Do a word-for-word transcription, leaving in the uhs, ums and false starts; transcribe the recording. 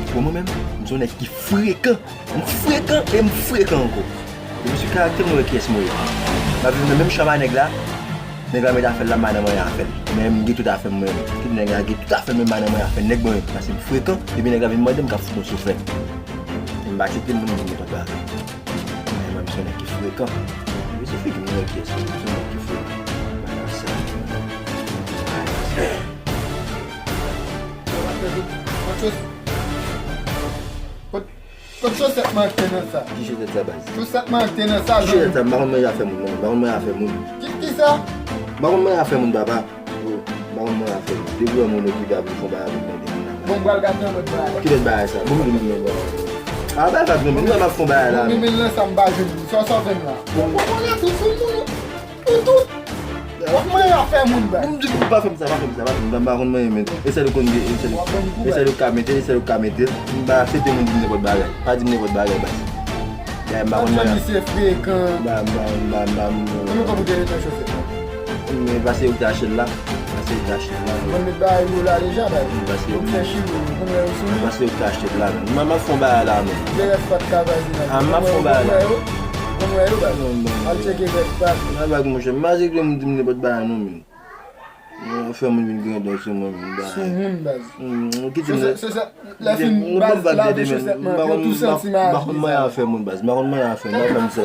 Bon, mwen menm, m se yon nèg ki frekan. M frekan e m frekan ankò. Depi sou karaktè m, nou wè kiyès mwen ye. M ap viv nan menm chanm a nèg la. Nèg la mete afè l la, m al nan manyen afè l. Men m gen tout afè m mwen menm. Tout nèg la gen tout afè l, men m al nan manyen afè nèg mwen menm. Paske m frekan, epi nèg la vin mande m, m ka fout yon souflèt. E m pa aksepte moun di m nenpòt bagay. Men mwen, m se yon nèg ki frekan. Mwen se frekan, mwen ki frekan. Mwen se yon nèg ki frekan. Bagay sa. Bagay sa. Kot, kot, kot chosèt mwen te nan sa? Ki chosèt sa, baz? Chosèt mwen te nan sa, ki chosèt sa? M pa konn manje afè moun, non. M pa konn manje afè moun. Ki, ki sa? M pa konn manje afè moun, papa. M pa konn manje afè moun. Depi yon moun okipe ap fè yon bagay avèk mwen, depi la. Bon, m pral gade yon lòt bagay. Ki lòt bagay sa? Bon, m di m yon bagay. A, bagay sa, non, men m ap fè yon bagay la. Bon, men, men nan sa m pa jwenn. Sa, sa w fè m la. Bon, bon, bon, la, tout, tout, tout. Tout, tout. W ap manje afè moun, baz. M di, pa fè m sa, pa fè m sa, pa fè m sa, m pa konn manje, men. E sèl ou konn gen, e sèl ou, e sèl ou ka mete, e sèl ou ka mete. M pa aksepte moun di m nenpòt bagay. Pa di m nenpòt bagay, baz. Ya, m pa konn manje. Misye frekan. M pa, m pa, m pa, m pa, m pa. Mwen konn ou te rete nan chosèt la. Men pase ou te achte l la. Pase ou te achte l la, men. Mwen met bagay yo la deja, baz. Pase ou te achte l la, men. M ap fè yon bagay la, men. Lè rès pa t ka pase nan. A, m ap fè yon bagay la. Konn wè yo, baz. Al tcheke rès pa t. Nan bag, monchè, m pa aksepte moun di m nenpòt bagay, non, men. Mwen fè moun vin grandè sou mwen, menm bagay. Sou moun, baz. Hmm, ki di m se, se, se, lè fin, baz, lave chosèt mwen, yo tou santi m aji, baz. M pa konn manje afè moun, baz. M pa konn manje afè moun, pa fè m sa.